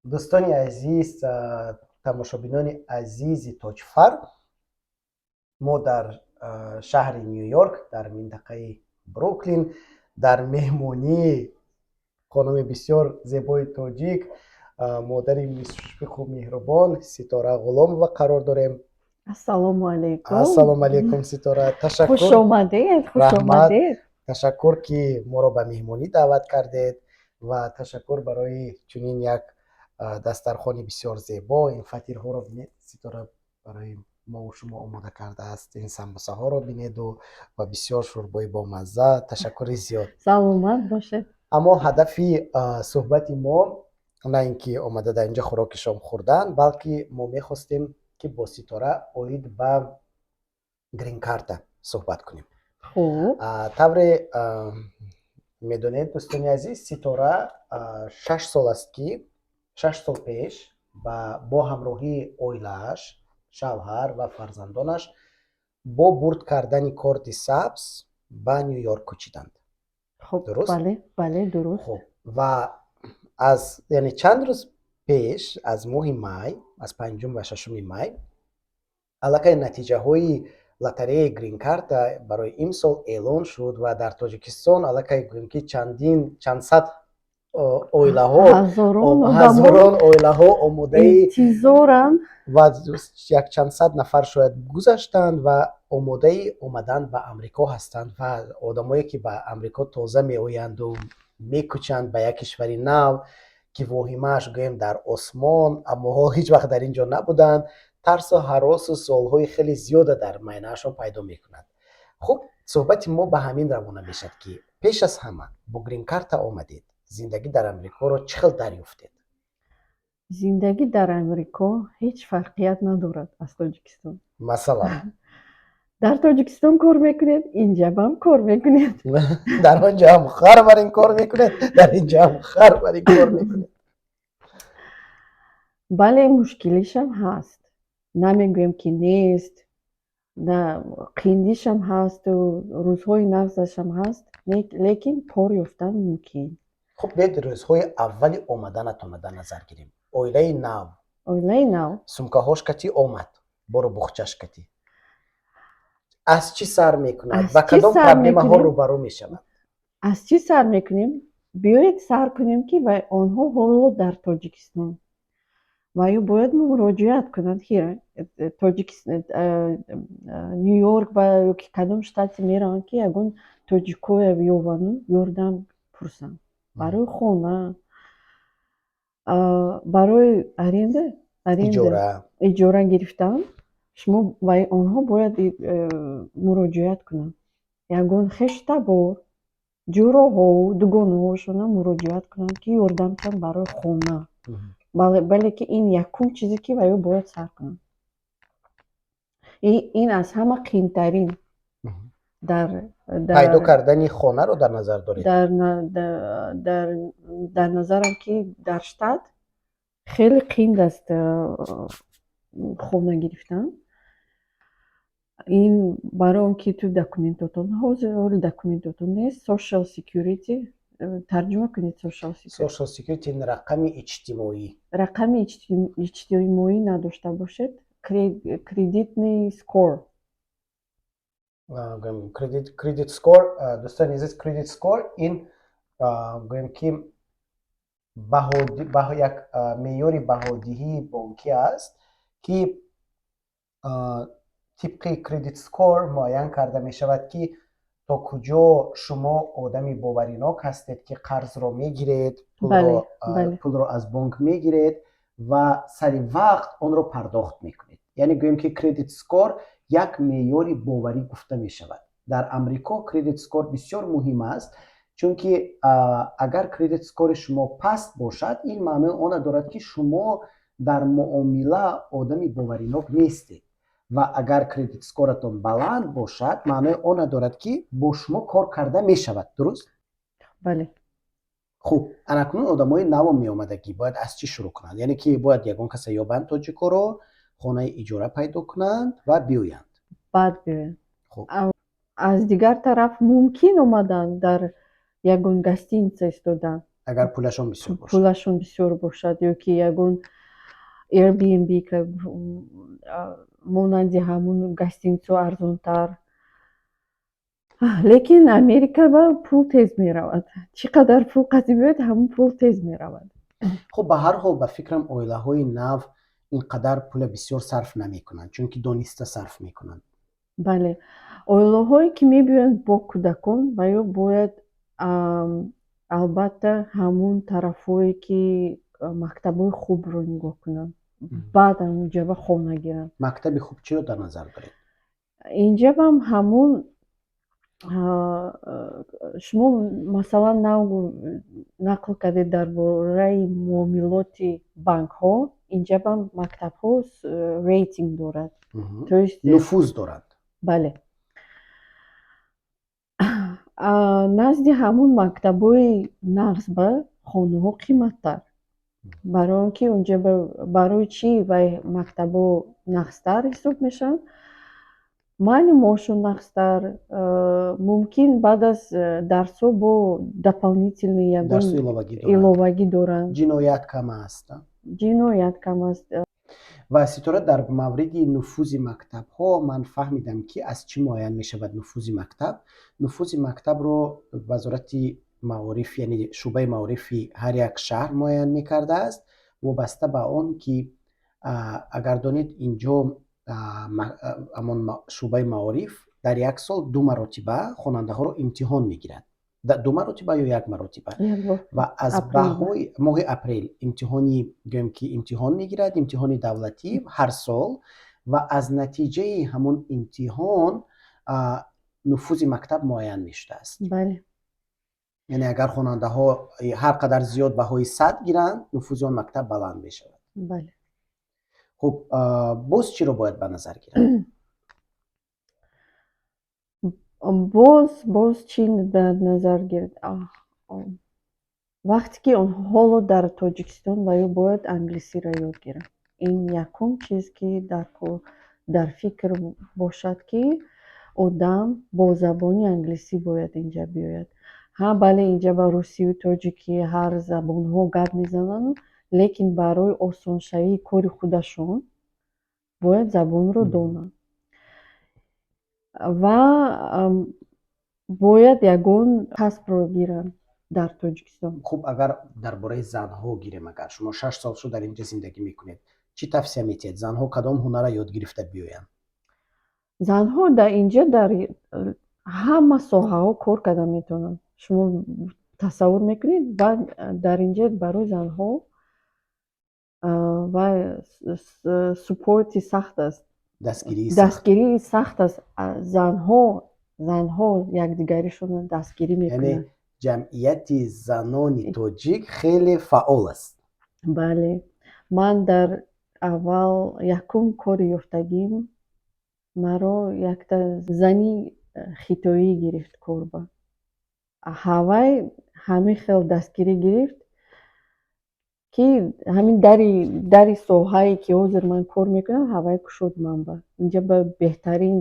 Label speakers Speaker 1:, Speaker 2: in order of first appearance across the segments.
Speaker 1: Дӯстони азиз, тамошобинони азизи Тоҷфар, мо дар шаҳри Ню Йорк, дар минтақаи Бруклин, дар меҳмонии хонуми бисёр зебои тоҷик, модари мушфиқу меҳрубон Ситора Ғуломова қарор дорем.
Speaker 2: Ассалому алайкум.
Speaker 1: Ассалому алайкум, Ситора, ташаккур.
Speaker 2: Хуш омадед, хуш
Speaker 1: Раҳмат.
Speaker 2: омадед.
Speaker 1: Ташаккур, ки моро ба меҳмонӣ даъват кардед, ва ташаккур барои чунин як дастархони бисёр зебо. Ин фатирҳоро бинед, Ситора барои мову шумо омода кардааст. Ин самбусаҳоро бинеду ва бисёр шӯрбои бомазза. Ташаккури зиёд.
Speaker 2: Саломат бошед.
Speaker 1: Аммо ҳадафи суҳбати мо на ин ки омада дар инҷа хӯроки шом хӯрдан, балки мо мехостем, ки бо Ситора оид ба грин-карта суҳбат кунем.
Speaker 2: Хуб.
Speaker 1: Тавре медонед, дӯстони азиз, Ситора 6 сол аст, ки 6 сол пеш бо ҳамроҳии оилааш, шавҳар ва фарзандонаш, бо бурд кардани корти сабз ба Ню Йорк кӯчиданд.
Speaker 2: Хуб.
Speaker 1: Дуруст?
Speaker 2: Бале, дуруст.
Speaker 1: Хуб, ва аз, яъне, чанд рӯз пеш, аз моҳи май, аз 5 ва 6 май, аллакай натиҷаҳои лотареяи грин-карта барои имсол эълон шуд ва дар Тоҷикистон аллакай, гӯем, ки чандин чандсад оилаҳо,
Speaker 2: ҳазорон
Speaker 1: ҳазорон оилаҳо омодаи
Speaker 2: интизоранд.
Speaker 1: Ва як чандсад нафар шояд гузаштанд ва омодаи омадан ба Амрико ҳастанд. Ва одамое, ки ба Амрико тоза меоянду мекӯчанд ба як кишвари нав, ки воҳимааш, гӯем, дар осмон, аммо ҳеҷ вақт дар ин ҷо набуданд, тарсу ҳаросу суолҳои хеле зиёда дар майнаашон пайдо мекунад. Хуб, суҳбати мо ба ҳамин равона мешавад, ки пеш аз ҳама бо грин-карта омадед, зиндагӣ дар Амрикоро чӣ хел дарёфтед?
Speaker 2: Зиндагӣ дар Амрико ҳеҷ фарқият надорад аз Тоҷикистон.
Speaker 1: Масалан?
Speaker 2: Дар Тоҷикистон кор мекунед, инҷабам кор мекунед.
Speaker 1: Дар он ҷо ҳам хар бар ин кор мекунед, дар инҷа ҳам хар бар ин кор мекунед.
Speaker 2: Бале, мушкилишам ҳаст, намегӯем, ки нест. На, қиндишам ҳасту рӯзҳои нағзашам ҳаст, лекин кор ёфтан мумкин.
Speaker 1: Хуб, биёед рӯзҳои аввали омаданатонро дар назар гирем. Оилаи нав.
Speaker 2: Оилаи нав.
Speaker 1: Сумкаҳош кати омад, бору буғчаш кати, аз чӣ сар мекунад?
Speaker 2: Аз
Speaker 1: Ба
Speaker 2: чӣ
Speaker 1: кадом
Speaker 2: сар
Speaker 1: проблемаҳо
Speaker 2: мекунем?
Speaker 1: рӯбарӯ мешавад?
Speaker 2: Аз чӣ сар мекунем? Биёед сар кунем, ки ва онҳо ҳоло дар Тоҷикистон ва ё бояд муроҷиат кунанд, ки Ню Йорк ва ё ки кадом штате мераванд, ки ягон тоҷикое ёвану ёрдам пурсанд барои хона, барои аренда,
Speaker 1: иҷора.
Speaker 2: Иҷора гирифтан. Шумо ва онҳо бояд муроҷиат кунанд, ягон хештабор, ҷӯроҳо, дугонаҳошона муроҷиат кунанд, ки ёрдам кунанд барои хона. Бале, ки ин якум чизе, ки ва ё бояд сар кунанд, ин аз ҳама қиинтарин дар
Speaker 1: Пайдо кардани хонаро дар назар доред?
Speaker 2: Дар назарам, ки дар штат хеле қиин аст хона гирифтан. Ин барои он ки ту документотон, ҳозир ҳоли документотон нест. Social security, тарҷума кунед, social security.
Speaker 1: Social security — ин рақами иҷтимоӣ.
Speaker 2: Рақами иҷтимоӣ надошта бошед, кредитный score.
Speaker 1: Credit score. Дӯстони азиз, credit score ин, гӯем, ки як меъёри баҳодиҳии бонкӣ аст, ки тибқи credit score муайян карда мешавад, ки то куҷо шумо одами боваринок ҳастед, ки қарзро мегиред, пулро аз бонк мегиред ва сари вақт онро пардохт мекунед. Яъне, гӯем, ки credit score як меъёри боварӣ гуфта мешавад. Дар Амрико credit score бисёр муҳим аст, чунки агар credit score и шумо паст бошад, ин маънои онро дорад, ки шумо дар муомила одами боваринок нестед, ва агар credit score атон баланд бошад, маънои онро дорад, ки бо шумо кор карда мешавад. Дуруст?
Speaker 2: Бале.
Speaker 1: Хуб, анакнун одамои наво меомадагӣ бояд аз чӣ шурӯъ кунанд? Яъне ки бояд ягон каса ёбанд, тоҷикоро, хонаи иҷора пайдо кунанд ва биёянд.
Speaker 2: Баъд биёянд.
Speaker 1: Хуб.
Speaker 2: Аз дигар тараф, мумкин омадан, дар ягон гостиница истодан.
Speaker 1: Агар пулашон бисёр бошад.
Speaker 2: Пулашон бисёр бошад ё ки ягон Airbnb монанди ҳамун гостиницао арзонтар. Лекин Америка ба пул тез меравад. Чӣ қадар пул қатӣ биёяд, ҳамун пул тез меравад.
Speaker 1: Хуб, ба ҳар ҳол, ба фикрам, оилаҳои нав ин қадар пула бисёр сарф намекунанд, чунки дониста сарф мекунанд.
Speaker 2: Бале, оилаҳое ки мебиёянд бо кӯдакон, ва ё бояд, албатта, ҳамун тарафҳое ки мактабҳои хубро нигоҳ кунанд, баъд ҳамунҷаба хона гиранд.
Speaker 1: Мактаби хуб чиро дар назар доред?
Speaker 2: Инҷабам ҳамун, шумо, масалан, нав нақл кардед дар бораи муомилоти банкҳо, инҷабам мактабҳо рейтинг дорад, то есть
Speaker 1: Нуфуз дорад.
Speaker 2: Бале, назди ҳамун мактабҳои нағз ба хонаҳо қиматтар, барои он ки унҷа, барои чӣ вай мактабҳо нағзтар ҳисоб мешаванд? Маълумошон нағзтар, мумкин баъд аз дарсҳо бо дополнительный ягон иловагӣ доранд.
Speaker 1: Ҷиноят кам аст.
Speaker 2: Ҷиноят кам аст.
Speaker 1: Ва Ситора, дар мавриди нуфузи мактабҳо ман фаҳмидам, ки аз чӣ муайян мешавад нуфузи мактаб. Нуфузи мактабро Вазорати маориф, яъне шӯъбаи маорифи ҳар як шаҳр муайян мекардааст, вобаста ба он ки, агар донед, инҷо ҳамон шӯъбаи маориф дар як сол ду маротиба хонандаҳоро имтиҳон мегирад, ду маротиба ё як маротиба, ва аз баҳои моҳи апрел имтиҳони, гӯем ки, имтиҳон мегирад, имтиҳони давлатӣ ҳар сол, ва аз натиҷаи ҳамон имтиҳон нуфузи мактаб муайян мешудааст. Яъне агар хонандаҳо ҳар қадар зиёд баҳои 100 гиранд, нуфузи он мактаб баланд мешавад. Хуб, боз чиро бояд ба назар гиранд?
Speaker 2: Боз чӣ дар назар гирд? Вақте ки ҳоло дар Тоҷикистон, ва ё бояд англисиро ёд гиранд. Ин якум чиз, ки дар фикр бошад, ки одам бо забони англисӣ бояд инҷа биёяд. Ҳа, бале, инҷа ба русию тоҷикӣ, ҳар забонҳо гап мезананд, лекин барои осоншавии кори худашон бояд забонро донанд ва бояд ягон касбро гиранд дар Тоҷикистон.
Speaker 1: Хуб, агар дар бораи занҳо гирем, агар шумо 6 сол шуд дар инҷа зиндагӣ мекунед, чӣ тавсия метиҳед? Занҳо кадом ҳунарро ёд гирифта биёянд?
Speaker 2: Занҳо дар инҷа дар ҳама соҳаҳо кор карда метавонанд. Шумо тасаввур мекунед, баъд дар инҷа барои занҳо ва support и сахт аст. Дастгирии сахт аст. Занҳо якдигаришонро дастгирӣ мекунанд.
Speaker 1: Ҷамъияти занони тоҷик хеле фаъол аст.
Speaker 2: Бале, ман дар аввал якум кори ёфтагим маро якта зани хитоӣ гирифт корба. Ҳавай ҳамин хел дастгирӣ гирифт, ки ҳамин дари соҳае, ки ҳозир ман кор мекунам, ҳавай кушод ман ба. Инҷа ба беҳтарин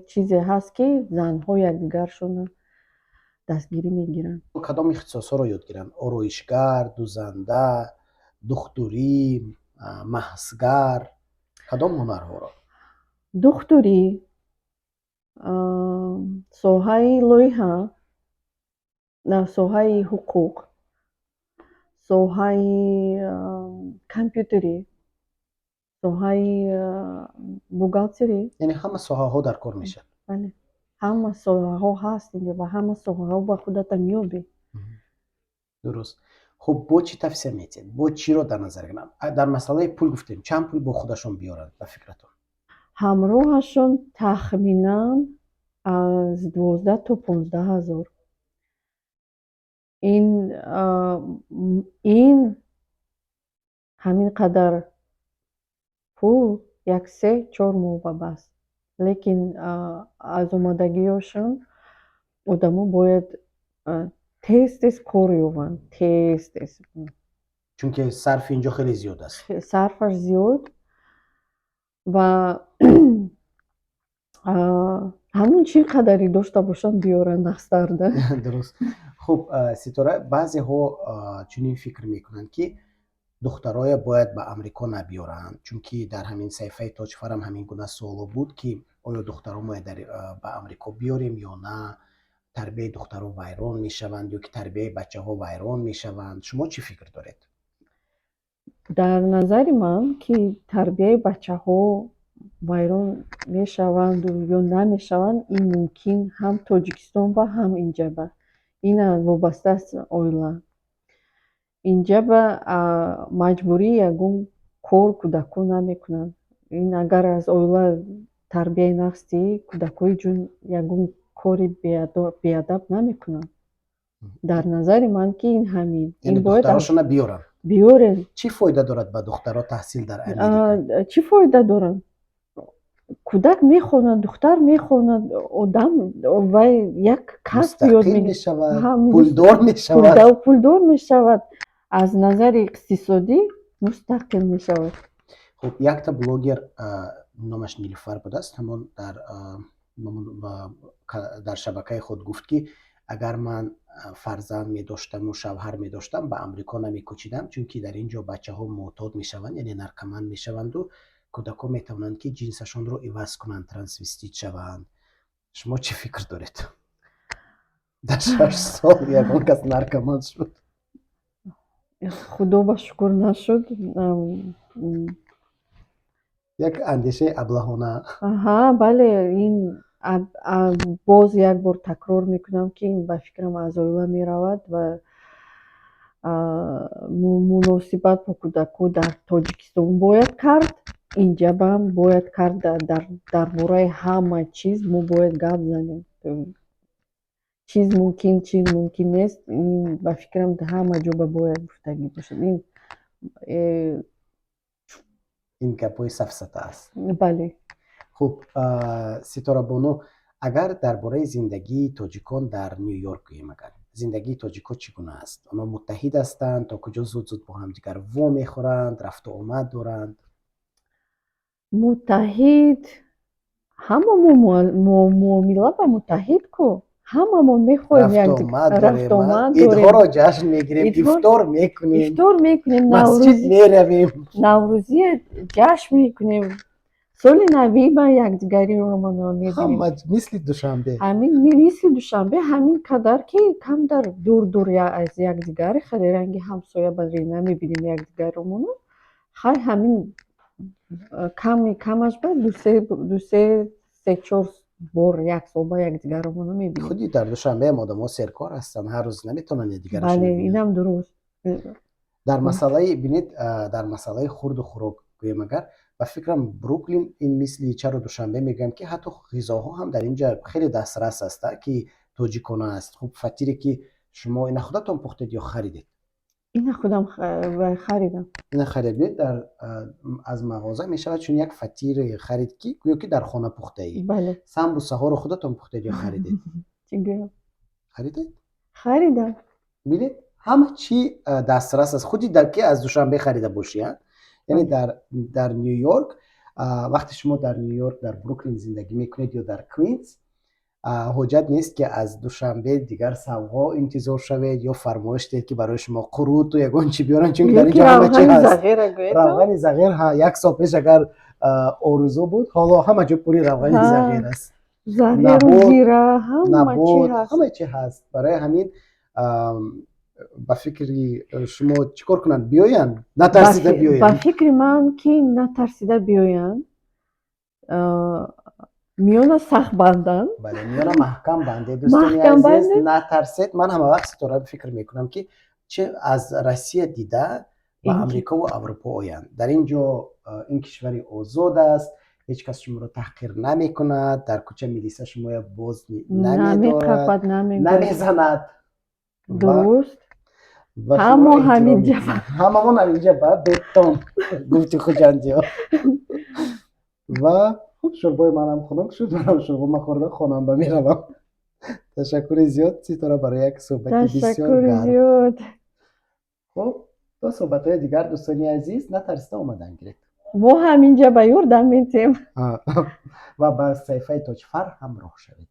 Speaker 2: чизе ҳаст, ки занҳо якдигаршонро дастгирӣ мегиранд.
Speaker 1: Кадом ихтисосҳоро ёд гиранд? Ороишгар, дузанда, духтурӣ, маҳсгар, кадом ҳунарҳоро?
Speaker 2: Духтурӣ, соҳаи лоиҳа, соҳаи ҳуқуқ, соҳаи компютерӣ, соҳаи бухгалтерӣ.
Speaker 1: Яъне ҳама соҳаҳо дар кор мешавад.
Speaker 2: Бале, ҳама соҳаҳо ҳаст инҷо ва ҳама соҳаҳо ба худата меёбӣ.
Speaker 1: Дуруст. Хуб, бо чӣ тавсия метиҳед? Бо чиро дар назар гиранд? Дар масъалаи пул гуфтем, чанд пул бо худашон биёранд, ба фикратон?
Speaker 2: Ҳамроҳашон тахминан аз 12 то 15 ҳазор. Ин ҳамин қадар пул як 3-4 моҳ ба бас, лекин аз омадагиёшон одамо бояд тез тез кор ёбанд, тез тез.
Speaker 1: Чунки сарфи инҷо хеле зиёд аст.
Speaker 2: Сарфаш зиёд ва Ҳамун чӣ қадаре дошта бошанд, биёранд, нағзтар да.
Speaker 1: Дуруст. Хуб, Ситора, баъзеҳо чунин фикр мекунанд, ки духтароя бояд ба Амрико набиёранд, чунки дар ҳамин саҳифаи Тоҷфарам ҳамин гуна суоло буд, ки оё духтаро бояд ба Амрико биёрем ё на, тарбияи духтаро вайрон мешаванд ё ки тарбияи бачаҳо вайрон мешаванд. Шумо чӣ фикр доред?
Speaker 2: Дар назари ман, ки тарбияи бачаҳо вайрон мешаванду ё намешаванд, ин мумкин ҳам Тоҷикистон ба, ҳам инҷа ба. Ина вобаста аст оила. Инҷа ба маҷбурӣ ягон кор кӯдакон намекунанд. Ин агар аз оила тарбияи нағз диҳӣ, кӯдакҳои ҷун ягон кори беадаб намекунанд. Дар назари ман, ки ин ҳамин.
Speaker 1: Яъне духтарошона биёранд?
Speaker 2: Биёрем.
Speaker 1: Чӣ фоида дорад ба духтаро таҳсил дар Америка?
Speaker 2: Чӣ фоида дорад? Кӯдак мехонад, духтар мехонад, одам вай як касб ёд
Speaker 1: мешавад, пулдор мешавад.
Speaker 2: Пулдор мешавад, аз назари иқтисодӣ мустақил мешавад.
Speaker 1: Хуб, якта блогер, номаш Нилуфар будааст, ҳамон дар шабакаи худ гуфт, ки агар ман фарзанд медоштаму шавҳар медоштам, ба Амрико намекӯчидам, чунки дар ин ҷо бачаҳо муътод мешаванд, яъне наркоман мешаванду кӯдакҳо метавонанд, ки ҷинсашонро иваз кунанд, трансвестит шаванд. Шумо чӣ фикр доред? Дар 6 сол ягон кас наркоман шуд?
Speaker 2: Худо ба шукр, нашуд.
Speaker 1: Як андешаи аблаҳона.
Speaker 2: Аҳа, бале, ин боз як бор такрор мекунам, ки ин, ба фикрам, аз оила меравад ва муносибат бо кӯдакҳо дар Тоҷикистон бояд кард, инҷа баам бояд кард. Дар бораи ҳама чиз мо бояд гап занем: чиз мумкин, чиз мумкин нест. Ин, ба фикрам, ҳама ҷо ба бояд гуфтагӣ бошад ин.
Speaker 1: Ин гапҳои сафсата аст.
Speaker 2: Бале.
Speaker 1: Хуб, Ситорабону, агар дар бораи зиндагии тоҷикон дар Ню Йорк гӯем, агар зиндагии тоҷикҳо чӣ гуна аст? Онҳо муттаҳид ҳастанд? То куҷо зуд зуд бо ҳамдигар во мехӯранд, рафту омад доранд?
Speaker 2: Муттаҳид, ҳамамо муомила ба муттаҳид ку, ҳамамон мехоҳем.
Speaker 1: Рафтуомад дорем, идҳоро ҷашн мегирем, ифтор мекунем.
Speaker 2: Ифтор мекунем.
Speaker 1: Масҷид меравем.
Speaker 2: Наврӯзия ҷашн мекунем, соли навӣ ба якдигариро мебинем.
Speaker 1: Мисли Душанбе.
Speaker 2: Ҳамин мисли Душанбе, ҳамин қадар ки камтар дур дур аз якдигар, хеле ранги ҳамсоя бари намебинем якдигарромону. Хай, ҳамин ками камаш ба дусе, се, чор бор як сол ба якдигарромону мебинем.
Speaker 1: Худи дар Душанбеам одамҳо серкор ҳастанд, ҳар рӯз наметавонанд якдигарашон
Speaker 2: Бале.
Speaker 1: бибинанд.
Speaker 2: Инам дуруст.
Speaker 1: Дар масъалаи, бинед, дар масъалаи хурду хӯрок гӯем агар, ба фикрам, Бруклин ин мисли, чаро Душанбе мегӯям, ки ҳатто ғизоҳо ҳам дар ин ҷа хеле дастрас аст, ки тоҷикона аст. Хуб, фатире ки шумо ина худатон пухтед ё харидед?
Speaker 2: Ина худам харидам.
Speaker 1: Ина харид. Бинед, дар аз мағоза мешавад чун як фатире харид, ки гӯё ки дар хона пухтаӣ.
Speaker 2: Бале.
Speaker 1: Самбусаҳоро худатон пухтед ё харидед?
Speaker 2: Чӣ гӯям?
Speaker 1: Харидед?
Speaker 2: Харидам.
Speaker 1: Бинед, ҳама чӣ дастрас аст, худи дар ки аз Душанбе харида бошӣ. Яъне дар Ню Йорк, вақте шумо дар Ню Йорк, дар Бруклин зиндагӣ мекунед ё дар Квинс, ҳоҷат нест, ки аз Душанбе дигар савғо интизор шавед ё фармоиш диҳед, ки барои шумо қуруту ягон чӣ биёранд, чунки дар ин ҷо ҳама чӣ ҳаст. Равғани зағир, як сол пеш агар орзу буд, ҳоло ҳама ҷо пури равғани зағир аст. Ҳама чӣ ҳаст. Барои ҳамин, ба фикри шумо, чӣ кор кунанд? Биёянд, натарсида биёянд?
Speaker 2: Ба фикри ман, ки натарсида биёянд, миёна сахт банданд.
Speaker 1: Бале, миёна маҳкам бандед, дӯстони азиз, натарсед. Ман ҳама вақт, Ситора, фикр мекунам, ки чи аз Россия дида ба Амрикову Аврупо оянд. Дар ин ҷо, ин кишвари озод аст, ҳеҷ кас шуморо таҳқир намекунад, дар кӯча милиса шумоя боз намедорад, намезанад.
Speaker 2: Дуруст, ҳамо ҳаминҷа.
Speaker 1: Ҳамамон ҳаминҷа ба бетон, гуфти хуҷандиё. Ва хуб, шӯрбои манам хунук шуд, манам шӯрбо махӯрда хонам ба меравам. Ташаккури зиёд, Ситора, барои як суҳбати бисёр гарм.
Speaker 2: Зиёд.
Speaker 1: Хуб, то суҳбатҳои дигар, дӯстони азиз, натарсида омадан гиред.
Speaker 2: Мо ҳаминҷа ба ёрдам метиҳем.
Speaker 1: Ва ба саҳифаи Тоҷфар ҳамроҳ шавед.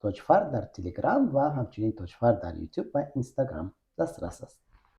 Speaker 1: Тоҷфар дар Телеграм ва ҳамчунин Тоҷфар дар Ютуб ва Инстаграм дастрас аст.